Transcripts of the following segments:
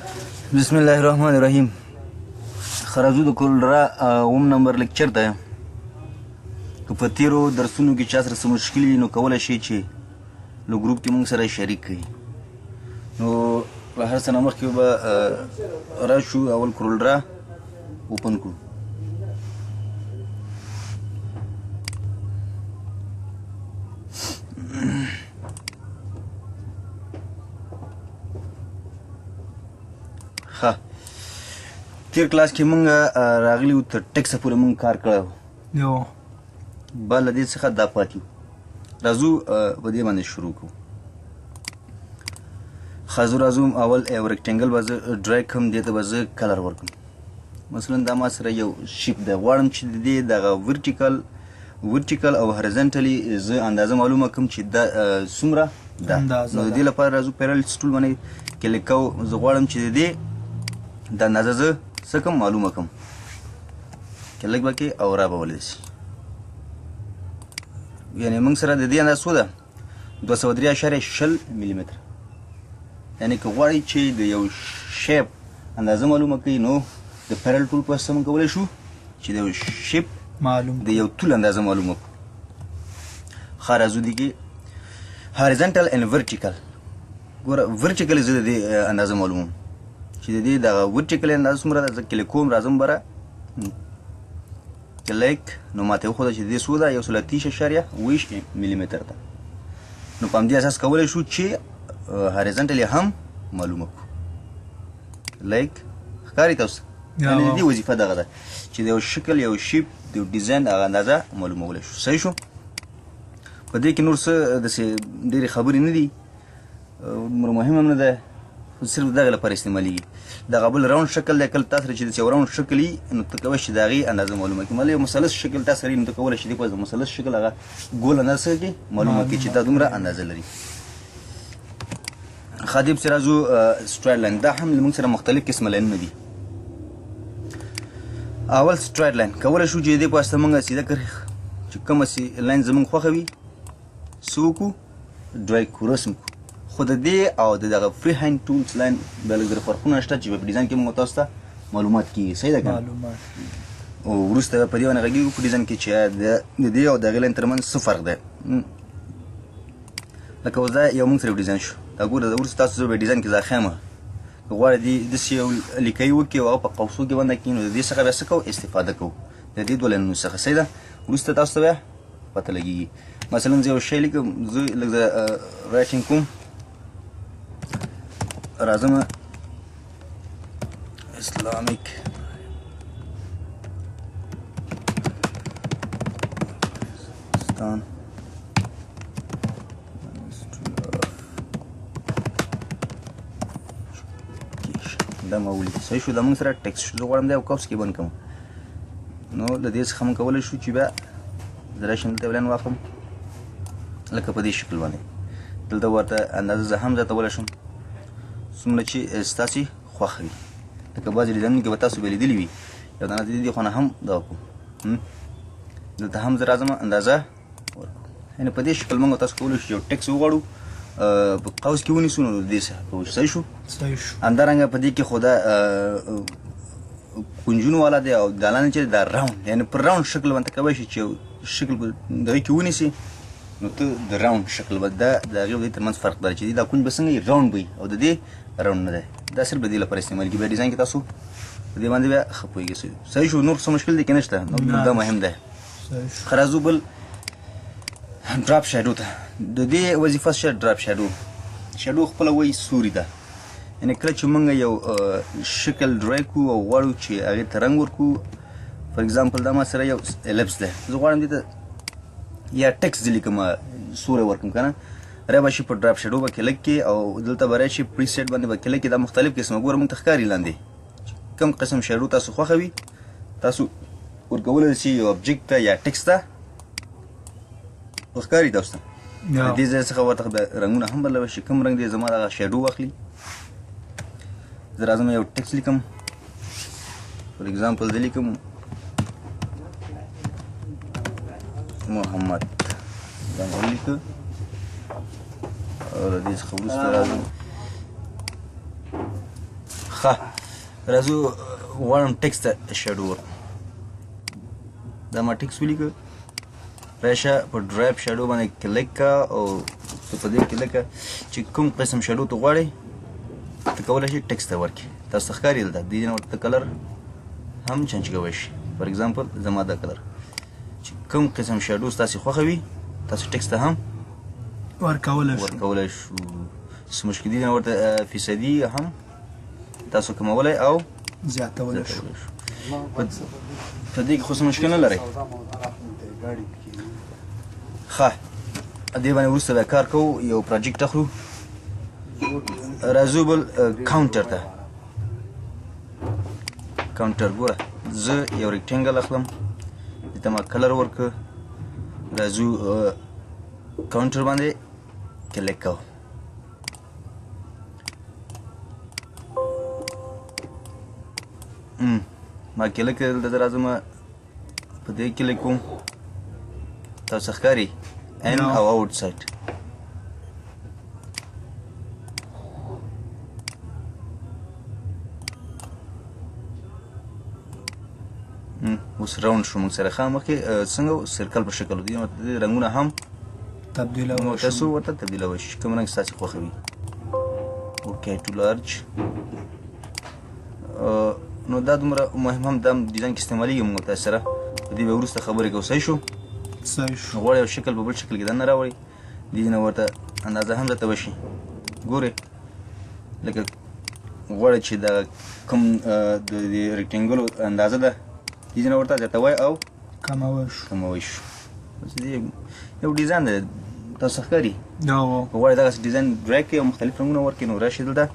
بسم الله الرحمن الرحیم. خرازو د کولرا اوم نمبر لیکچر ده. که په تیرو درسونو کې چا سره څه مشکل وي نو کولی شئ چې له ګروپ کې موږ سره شریک کړئ. نو له هر څه نه مخکې به راشو اول کولرا اوپن کړو. ښه، تیر کلاس کې مونږ راغلي وو تر ټیکسه پورې مونږ کار کړی و. یو بل له دې څخه دا پاتې وو. راځو په دې باندې شروع کوو. ښه، زه راځم اول یو rectangle به زه ډرای کړم، دې ته به زه color ورکړم. مثلا دا ما سره یو shape دی، غواړم چې د دې دغه vertical او horizontally زه اندازه معلومه کړم چې دا څومره ده. اندازه نو د ده. دې لپاره راځو pen tool باندې کلیک کوو. زه غواړم چې د دې د اندازه زه څه کړم، معلومه کړم. کلیک به کړې او را به ولېږي. یعنې موږ سره د دې اندازه څو ده؟ 203.20 ملي متر. یعنې که غواړئ چې د یو shape اندازه معلومه کړئ نو د parallel tool په واسطه موږ کولی شو چې د یو shape معلوم د یو طول اندازه معلومه کړو. ښه، راځو دې کې horizontal and vertical. ګوره vertical زه د دې اندازه معلوموم چې د دې دغه vertical اندازه څومره ده. زه کلیک کوم، راځم بره کلیک، نو ماته وښوده چې د دې څو ده، 130.20 ملي متر ده. نو په همدې اساس کولی شو چې horizontal یې هم معلومه کړو. لیک ښکاري تاسو؟ یعنې د دې وظیفه دغه ده چې د یو شکل، یو shape، د یو ډیزاین هغه اندازه معلومولی شو. صحیح شو؟ په دې کې نور څه داسې ډېرې خبرې نه دي، دومره مهمه هم نه ده، خو صرف دغه لپاره استعمالېږي. دغه بل round شکل دی، کله تاسو سره چې داسې یو round شکل وي نو ته کولی شې د هغې اندازه معلومه کړې. مطلب یو مثلث شکل تاسو سره وي نو ته کولی شې د دې په مثلث شکل هغه ګول اندازه څه کړې، معلومه کړې چې دا دومره اندازه لري. ښه، دې پسې راځو straight line. دا هم له موږ سره مختلف قسمه لاینونه دي. اول straight line کولی شو چې د دې په واسطه موږ سیده کرښه چې کومه line زموږ خوښه وي څه وکړو، ډرای کړو، رسم کړو. خو د دې او د دغه free hand tools line بیا لږ فرقونه شته چې په ډیزاین کې موږ تاسو ته معلومات کېږي. صحیح ده که نه؟ معلومات. او وروسته بیا په دې باندې غږېږو په ډیزاین کې چې د دې او د هغې line ترمنځ څه فرق دی. لکه اوس دا یو موږ سره یو ډیزاین شو، دا ګوره دا وروسته تاسو زه به ډیزاین کې ځای ښیم. که غواړئ دې داسې یو لیکۍ وکړي او هغه په قوسو کې بنده کړي نو د دې څخه بیا څه کوو، استفاده کوو د دې دوه لاینونو څخه. صحیح ده؟ وروسته تاسو ته بیا پته لګېږي. مثلا زه یو شی لیکم، زه لږ writing کوم، راځم Islamic ستان دا ما ولیکه. صحیح شو؟ دا موږ سره ټیکسټ شو. زه غواړم دا یو قوس کې بند کړم، نو له دې څخه موږ کولی شو چې بیا زه راشم دلته یو line واخلم لکه په دې شکل باندې. دلته ورته اندازه زه هم زیاتولی شم څومره چې ستاسې خوښه وي. لکه بعضې ډیزاینونو کې به تاسو به لیدلي وي یو دانه د دې خوا نه هم دا وکړو، دلته هم زه راځم اندازه ورکړو. یعنې په دې شکل موږ تاسو کولی شو چې یو ټیکس وغواړو په قوس کې ونیسو نو د دې څخه کوو. صحیح شو؟ صحیح شو. همدارنګه په دې کې خو دا کنجونو والا دی او دا لاندې چې دا round، یعنې په round شکل باندې کولی شي چې یو شکل په دغه کې ونیسي نو ته د round شکل به دا د هغې او دې ترمنځ فرق دی چې دا کنج به څنګه وي، round به وي او د دې round نه دی. دا صرف د دې لپاره استعمال کېږي. بیا ډیزاین کې تاسو په دې باندې بیا ښه پوهېږئ. صحیح شو؟ نور څه مشکل دی کې نه شته، نو دا مهم دی. ښه، راځو بل drop shadow ته. د دې وظیفه څه؟ drop shadow. shadow خپله وایي سوري ده، یعنې کله چې موږ یو شکل ډرای کړو او غواړو چې هغې ته رنګ ورکړو، for example دا ما سره یو ellipse دی، زه غواړم دې ته یا ټیکس دې لیکم سوری ورکړم که نه، را به شي په drop shadow به کلیک کړې او دلته به راشي preset باندې به کلیک کړې. دا مختلف قسمه ګوره موږ ته ښکاري لاندې کوم قسم shadow تاسو خوښوي تاسو ورکولی شئ یو object ته یا ټیکس ته ښکاري تاسو ته. د دې ځای څخه ورته د رنګونه هم بدلولی شي. کوم رنګ دی زما دغه shadow واخلي، زه راځم یو ټیکس لیکم، for example زه لیکم محمد، دا مې ولیکه او له دې څخه وروسته راځم. ښه راځو، غواړم text ته shadow ورکړم. دا ما text ولیکه، راشه په drop shadow باندې کلیک کا او ته په دې کلیک کا چې کوم قسم shadow ته غواړې ته کولی شې text ته ورکړې. تاسو ته ښکاري دلته دې نه ورته color هم change کولی شي. for example زما دا color چې کوم قسم shadow ستاسې خوښه وي تاسو text ته هم ورکولی شو. ورکولی شو. څه مشکل دي نه ورته فیصدي هم تاسو کمولی او زیاتولی شو. په دې کې خو څه مشکل نه لرئ. ښه دې باندې وروسته بیا کار کوو، یو project اخلو. راځو بل contour ته. contour ګوره زه یو rectangle اخلم، دې ته ما color ورکړ. راځو contour باندې کلیک کوو. ما کلیک کړ، دلته راځم په دې کلیک کوم. تاسو ښکاري in او outside. اوس round شو موږ سره. ښه مخکې څنګه circle په شکل دي، نو د رنګونه هم تبدیلولی شو. تاسو ورته تبدیلولی شئ کوم رنګ ستاسې خوښه وي. okay too large. نو دا دومره مهم هم دا design کې استعمالېږي موږ تاسو سره. په دې به وروسته خبرې کوو. صحیح شو؟ صحیح شو. غواړي یو شکل په بل شکل کې دننه راوړي، دې نه ورته اندازه هم درته وشي. ګورئ لکه غواړي چې دا کوم د دې rectangle اندازه ده، دې نه ورته زیاتوی او کموی شو. کموی شو. بس دې یو design دی تاسو ښکاري. که غواړئ دغسې design drag کړئ او مختلف رنګونه ورکړئ نو راشئ دلته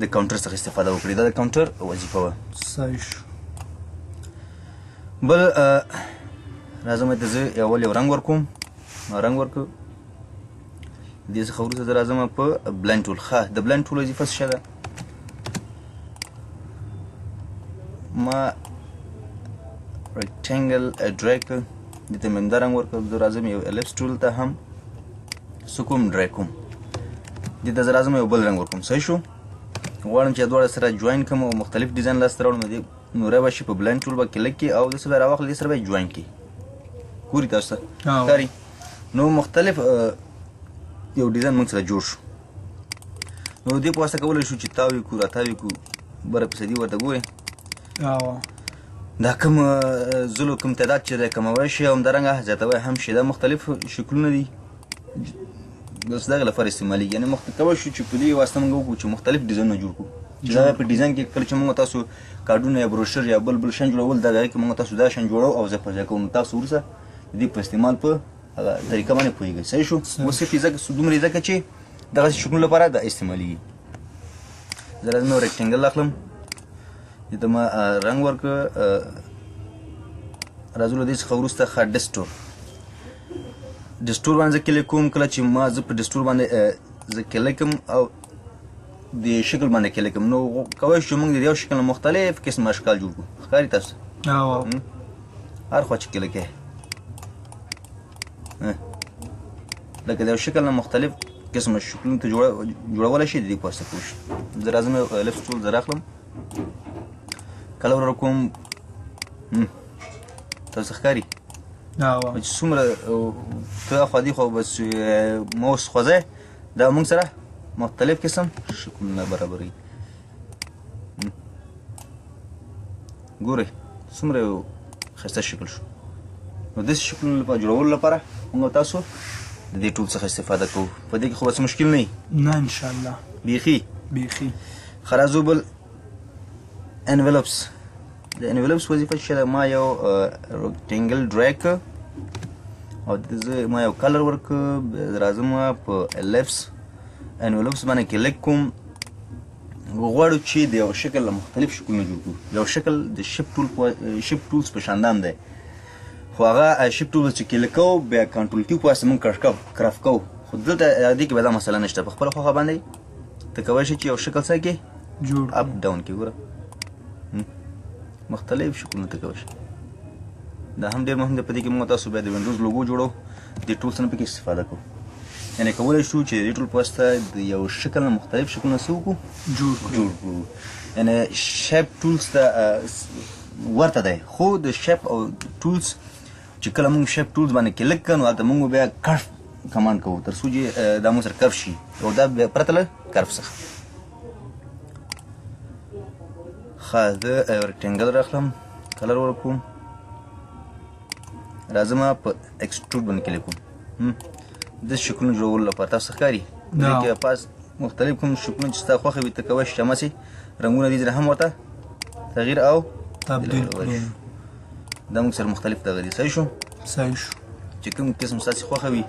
د contour څخه استفاده وکړئ. دا د contour وظیفه وه. صحیح شو. بل راځم ته زه اول یو رنګ ورکوم. ما رنګ ورکړ. دې څخه وروسته زه راځم په blend tool. ښه د blend tool وظیفه څه ده؟ ما rectangle drag کړ، دې ته مې همدا رنګ ورکړ. زه راځم یو ellipse tool ته هم څه کوم drag کوم، دې ته زه راځم یو بل رنګ ورکوم. صحیح شو؟ غواړم چې دواړه سره join کړم او مختلف design لاسته راوړم. دې نو را به شي په blend tool به کلیک کړي او داسې به راواخلي، دې سره به یې join کړي. ګوري تاسو ته ښکاري؟ نو مختلف یو design موږ سره جوړ شو. نو دې په واسطه کولی شو چې تاو یې کړو راتاو یې کړو، بره فیصدي ورته ګورئ. دا کوم ځلو کوم تعداد چې دی کموی شي او همدارنګه زیاتوی هم شي. دا مختلف شکلونه دي، بس دغه لپاره استعمالېږي. یعنې کولی شو چې په دې واسطه موږ وکړو چې مختلف ډیزاینونه جوړ کړو. چې دا په design کې کله چې موږ تاسو کارډونه یا بروشر یا بل بل شیان جوړول، دا دغه کې موږ تاسو دا شیان جوړو او ځای پر ځای کوو. نو تاسو وروسته د دې په استعمال په هغه طریقه باندې پوهېږئ. صحیح شو؟ اوس صرف یې ځکه دومره یې ځکه چې دغسې شکلونو لپاره دا استعمالېږي. زه راځم یو rectangle اخلم، دې ته ما رنګ ورکړ. راځو له دې څخه وروسته ښه distort. distort باندې زه کلیک کوم. کله چې ما زه په distort باندې زه کلیک کوم او د شکل باندې کلیک کوم، نو کولی شو موږ د یو شکل مختلف قسم اشکال جوړ کړو. ښکاري تاسو؟ هر خوا چې کلیک کوې لکه د یو شکل نه مختلف قسم شکلونو ته جوړولی شي، د دې په واسطه پوه شي. زه راځم یو ellipse tool زه راخلم، color ورکوم. تاسو ښکاري؟ چې څومره ته اخوا دې خوا بس موس خوځی، دا موږ سره مختلف قسم شکلونه برابروي. ګورئ څومره یو ښایسته شکل شو. نو داسې شکلونو لپاره جوړولو لپاره موږ تاسو د دې tool څخه استفاده کوو. په دې کې خو به څه مشکل نه وي؟ نه ان شاء الله. بیخي؟ بیخي. ښه راځو بل envelopes. د envelopes وظیفه چې ده، ما یو rectangle drag کړ او زه ما یو color ورکړ. راځم په ellipse envelopes باندې کلیک کوم. غواړو چې د یو شکل له مختلف شکلونو جوړ کړو. یو شکل د shape tools په شان دام دی، خو هغه shape tools چې کلیک کوو بیا control Q په واسطه موږ crop کوو. خو دلته دې کې به دا مسله نشته، په خپله خوښه باندې ته کولی شې چې یو شکل څه کې جوړ up down کې ګوره مختلف شکلونه ته کولی شې. دا هم ډېر مهم دی. په دې کې موږ تاسو بیا د Windows logo جوړو، دې tool څخه پکې استفاده کوو. یعنې کولی شو چې د دې tool په واسطه د یو شکل نه مختلف شکلونه څه وکړو؟ جوړ کړو. جوړ کړو. یعنی shape tools ته ورته دی، خو د shape او tools چې کله موږ shape tools باندې کلیک کړو نو هلته موږ بیا curve command کوو تر څو چې دا موږ سره curve شي، او دا بیا پرته له curve څخه. ښه، زه یو rectangle راخلم، color ورکوم، راځم په extrude باندې کلیک کوم. د شکلونو جوړولو لپاره تاسو ښکاري دې کې پاس مختلف کوم شکلونه چې ستا خوښه وي ته کولی شې چې هماسې رنګونه دې هم ورته تغییر او تبدیل کړو. دا موږ سره مختلف دغه دي. صحیح شو؟ صحیح شو. چې کوم قسم ستاسې خوښه وي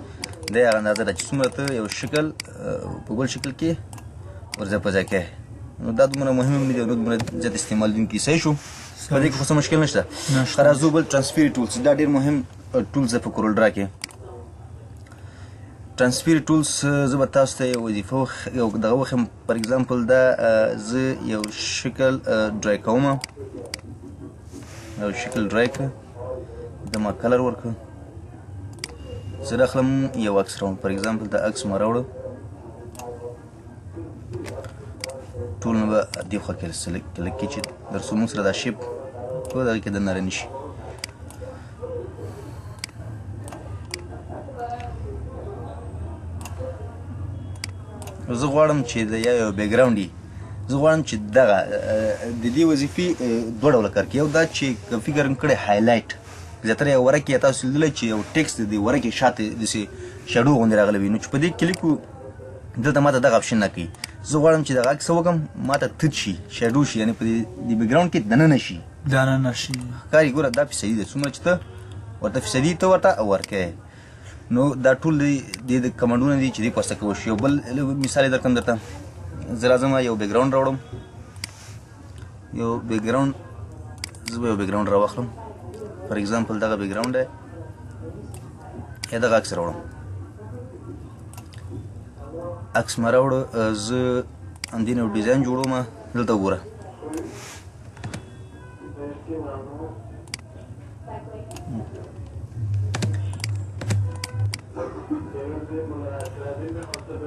دا یې هغه اندازه ده چې څومره ته یو شکل په بل شکل کې ورځای په ځای کوې. نو دا دومره مهم هم نه دي او دومره زیات استعمالېدونکي. صحیح شو؟ په دې کې خو څه مشکل نشته. نشته. راځو بل transfer tools. دا ډېر مهم tools دی په کورل ډرا کې. transfer tools زه به تاسو ته یو وظیفه یو دغه وښیم. for example دا زه یو شکل drag کوم، یو شکل drag کړ، د ما color ورکړ، زه راخلم یو عکس راوړم. for example دا عکس ما راوړو، ټول نه به دې خوا کې select کلیک کړي چې تر څو موږ سره دا shape په دغه کې دننه رانه شي. زه غواړم چې د یو background وي، زه غواړم چې دغه د دې وظیفې دوه ډوله کار کوي. یو دا چې که فکر مې کړی highlight، زیاتره یو ورق یا تاسو لیدلی چې یو ټیکس د دې ورقې شاته داسې shadow غوندې راغلی وي، نو چې په دې کلیک کړو دلته ماته دغه option نه کوي. زه غواړم چې دغه عکس وکړم ماته تت شي، shadow شي، یعنې په دې background کې دننه شي. دننه شي. ښکاري ګوره دا فیصدي ده، څومره چې ته ورته فیصدي ته ورته ورکوې. نو دا ټول دې د command ونه دي چې دې په واسطه کولی شو. یو بل مثال یې درکړم درته. زه راځم یو background راوړم، یو background، زه به یو background راواخلم. for example دغه background دی یا دغه عکس راوړم. عکس ما راوړو، زه همدې نه یو design جوړوم. دلته وګوره،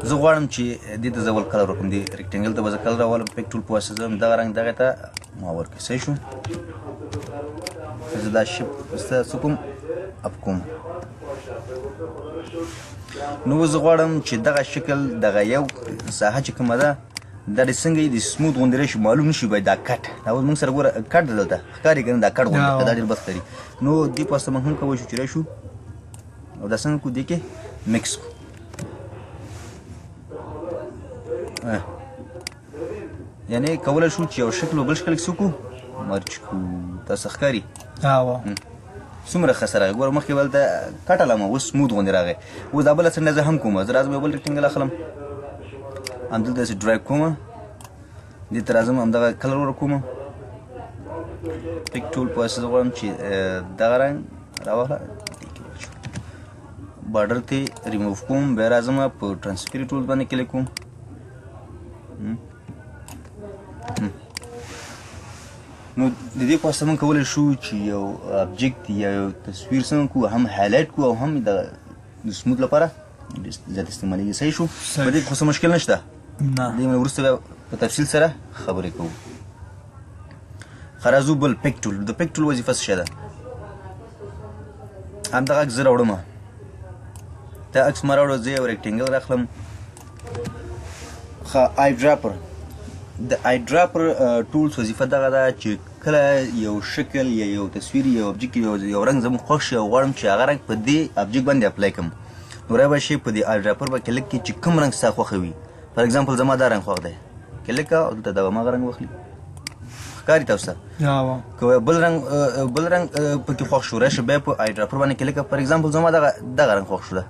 زه غواړم چې دې ته زه ول color ورکړم، دې rectangle ته به زه color راولم، pick tool په واسطه زه دغه رنګ دغه ته ما ورکړم. صحیح شو؟ زه دا shape څه کوم up کوم. نو زه غواړم چې دغه شکل دغه یو ساحه چې کومه ده دا دې څنګه د smooth غوندې راشي، معلوم نشي باید دا cut. دا اوس موږ سره ګوره cut دی دلته ښکاري که نه، دا cut غوندې دا ډېر بد ښکاري. نو دې په واسطه موږ هم کولی شو چې راشو او دا څنګه کړو، دې کې mix کړو. یعنې کولی شو چې یو شکل او بل شکل کې څه کړو، merge کړو. تاسو ښکاري؟ څومره ښه سره راغی. ګوره مخکې به هلته کټه لمه، اوس smooth غوندې راغی. اوس دا بله څنډه زه هم کوم، زه راځم یو بل rectangle اخلم، همدلته داسې drag کوم، دې ته راځم همدغه color ورکوم، pick tool په واسطه زه غواړم چې دغه رنګ راواخله، دې کې واچوم، بارډر ته ریموو کوم، بیا راځم په transfer tool باندې کلیک کوم. نو د دې په واسطه موږ کولی شو چې یو object یا یو تصویر څنګه کړو، هم highlight کړو او هم د smooth لپاره زیات استعمالېږي. صحیح شو؟ په دې کې خو څه مشکل نشته؟ نه. دې باندې وروسته بیا په تفصیل سره خبرې کوو. ښه، راځو بل pick tool. د pick tool وظیفه څه شی ده؟ همدغه عکس زه راوړم، دا عکس ما راوړو، زه یو rectangle راخلم. ښه، eyedropper. د eyedropper tools وظیفه دغه ده چې کله یو شکل یا یو تصویر یا یو object یو رنګ زموږ خوښ شي او غواړم چې هغه رنګ په دې object باندې apply کړم، نو را به شي په دې eyedropper به کلیک کړي چې کوم رنګ ستا خوښه وي. for example زما دا رنګ خوښ دی، کلیک کړه او دلته دا به هماغه رنګ واخلي. ښکاري تاسو ته؟ که بل رنګ، بل رنګ پکې خوښ شو، راشه بیا په eyedropper باندې کلیک کړه. for example زما دغه رنګ خوښ شو ده.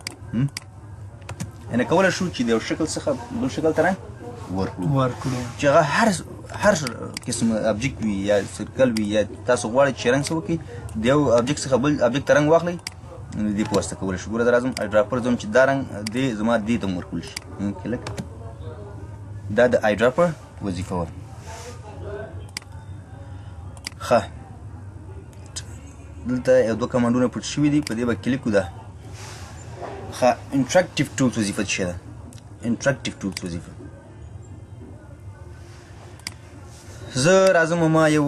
یعنې کولی شو چې د یو شکل څخه بل شکل ته رنګ ورکړو. ورکړو. چې هغه هر قسم object وي یا circle وي یا تاسو غواړئ چې رنګ څه وکړي، د یو object څخه بل object ته رنګ واخلئ، نو د دې په واسطه کولی شو. ګوره زه راځم eyedropper ځم چې دا رنګ دې زما دې ته هم ورکړل شي. کلیک. دا د eyedropper وظیفه وه. ښه، دلته یو دوه command ونه پټ شوي دي، په دې به کلیک کړو. ده ښه، interactive tools وظیفه څه شی ده؟ interactive tools وظیفه زه راځم، ما یو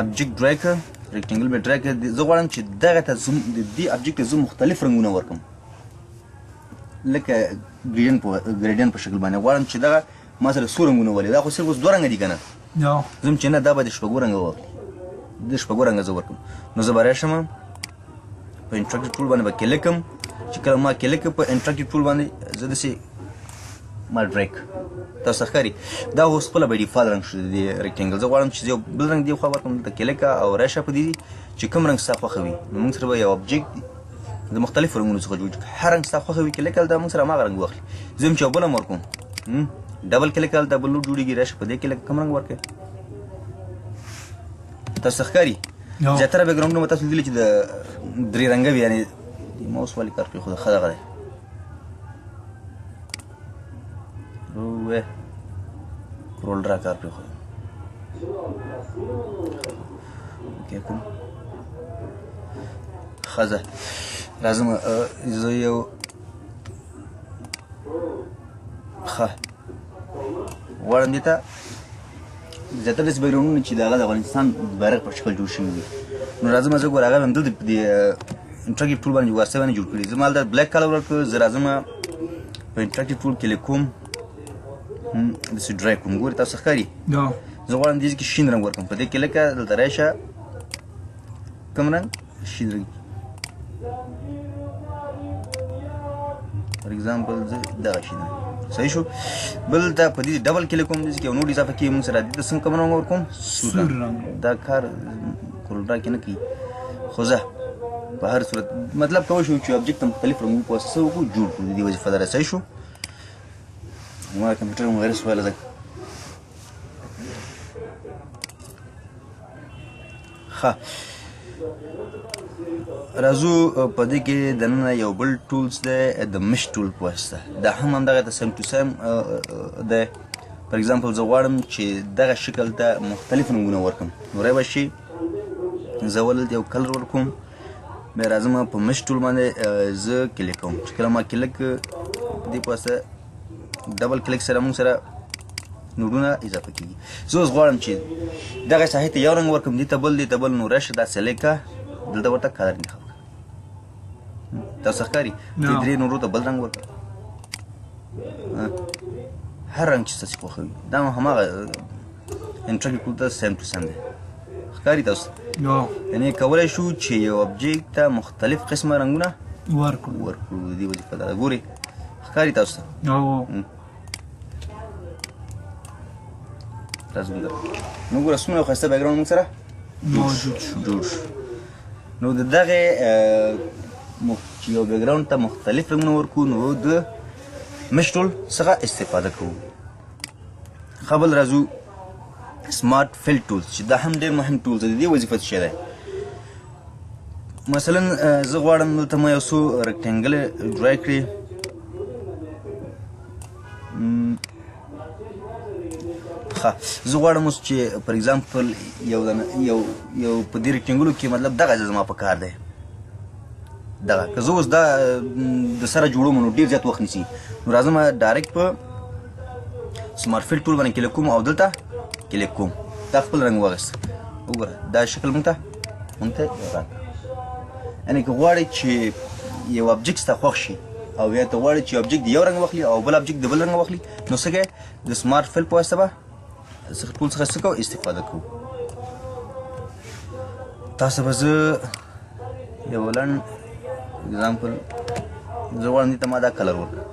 object draw کړ، rectangle مې draw کړ. زه غواړم چې دغه ته د دې object ته زه مختلف رنګونه ورکړم، لکه gradient په شکل باندې. غواړم چې دغه ما سره څو رنګونه ولي. دا خو صرف اوس دوه رنګه دي که نه؟ زه چې نه، دا به د شپږو رنګه واخلي، د شپږو رنګه زه ورکړم. نو زه به راشم په interactive tool باندې به کلیک کوم. چې کله ما کلیک په interactive tool باندې، زه داسې ما drag، تاسو ته ښکاري دا اوس خپله by default رنګ شو د دې rectangle. زه غواړم چې یو بل رنګ دې خوا ورکړم. دلته کلیک او راشه په دې چې کوم رنګ ستا خوښه وي. نو موږ سره به یو object د مختلفو رنګونو څخه جوړ، هر رنګ ستا خوښه وي کلیک، هلته موږ سره هماغه رنګ واخلي. زه هم چې یو بل هم ورکوم، double click، هلته بل node جوړېږي. راشه په دې کلیک، کوم رنګ ورکړې؟ تاسو ته ښکاري زیاتره background ونه به تاسو لیدلي چې د درې رنګه وي. یعنې ماوس ولې کار کوي؟ خو ښه دغه دی. اوه، CorelDRAW کار کوي. خو okay کوم ښځه راځم. زه یو ښه غواړم دې ته زیاتره داسې background ونه چې د هغه د افغانستان بیرغ په شکل جوړ شوي وي. نو راځم زه ګوره هغه مې همدلته په دې interactive tool باندې واسطه باندې جوړ کړي. زه ما هلته black color ورکړ. زه راځم په interactive tool کلیک کوم، داسې drag کوم. ګورې، تاسو ښکاري؟ زه غواړم دې کې شین رنګ ورکړم. په دې کې لکه دلته راشه، کوم رنګ؟ شین رنګ. for example زه دغه شین رنګ، صحیح شو. بل ته په دې double click کوم، دې کې یو node اضافه کیږي. موږ سره دې ته څنګه کوم رنګ ورکوم؟ سور رنګ. دا کار CorelDRAW کې نه کوي، خو زه په هر صورت مطلب کوی شو چې object ته مختلف رنګونو په واسطه وکړو، جوړ کړو. د دې وظیفه لره. صحیح شو. ما کمپیوټر مو وایرس ویله ځکه. ښه، راځو په دې کې دننه یو بل tools دی، د mesh tool په واسطه. دا هم همدغه ته same to same دی. for example زه غواړم چې دغه شکل ته مختلف رنګونه ورکړم. نو را شي زه ولته یو color ورکوم، بیا راځم په mesh tool باندې زه کلیک کوم. چې کله ما کلیک په دې په واسطه double click سره موږ سره node ونه اضافه کیږي. زه اوس غواړم چې دغه ساحې ته یو رنګ ورکړم، دې ته بل، دې ته بل. نو راشه دا select کړه، دلته ورته color انتخاب کړه. تاسو ښکاري دې درې نورو ته بل رنګ ورکړه، هر رنګ چې ستاسو خوښ وي. دا هماغه interactive tool ته same to same دی. ښکاري تاسو؟ یعنې کولی شو چې یو object ته مختلف قسمه رنګونه ورکړو. ورکړو. د دې وظیفه دا ده. ګورئ، ښکاري تاسو ته؟ راځم. نو ګوره څومره ښایسته background موږ سره موجود شو. جوړ شو. نو د دغه چې یو background ته مختلف رنګونه ورکړو، نو د mesh tool څخه استفاده کوو. ښه، بل راځو smart fill tools، چې دا هم ډېر مهم tools دی. د دې وظیفه څه شی دی؟ مثلا زه غواړم دلته ما یو څو rectangle draw کړي. ښه، زه غواړم اوس چې for example یو یو یو په دې rectangle و کې مطلب دغه ځای زما په کار دی. دغه که زه اوس دا د سره جوړوم نو ډېر زیات وخت نیسي. نو راځم direct په smart fill tool باندې کلیک کوم او دلته کلیک کوم. دا خپل رنګ واخیست. وګوره دا شکل مونږ ته راکړ. یعنې که غواړې چې یو object ستا خوښ شي او یا ته غواړې چې object د یو رنګ واخلي او بل object د بل رنګ واخلي، نو څه کوې؟ د smart fill په واسطه به ټول څخه څه کوو؟ استفاده کوو. تاسو به زه یو لنډ example، زه غواړم دې ته ما دا color ورکړم.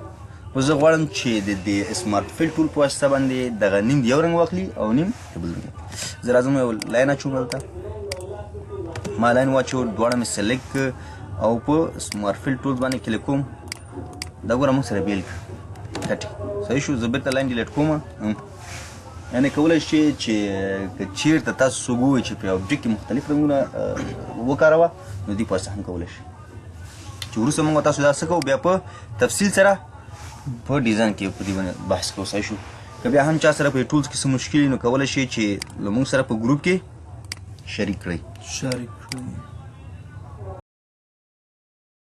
اوس زه غواړم چې د دې smart fill tool په واسطه باندې دغه نیم د یو رنګ واخلي او نیم د بل رنګ. زه راځم یو line اچوم. دلته ما line واچو، دواړه مې select او په smart fill tool باندې کلیک کوم. دا ګوره موږ سره بیل کټي. صحیح شو. زه بیرته line delete کوم. یعنې کولی شئ چې که چیرته تاسو څوک ووایي چې په object کې مختلف رنګونه وکاروه، نو دې په واسطه هم کولی شئ. چې وروسته موږ تاسو دا څه کوو، بیا په تفصیل سره په ډیزاین کې په دې باندې بحث کوو. صحیح شو. که بیا هم چا سره په tools کې څه مشکل، نو کولی شئ چې له موږ سره په ګروپ کې شریک کړئ. شریک کړئ.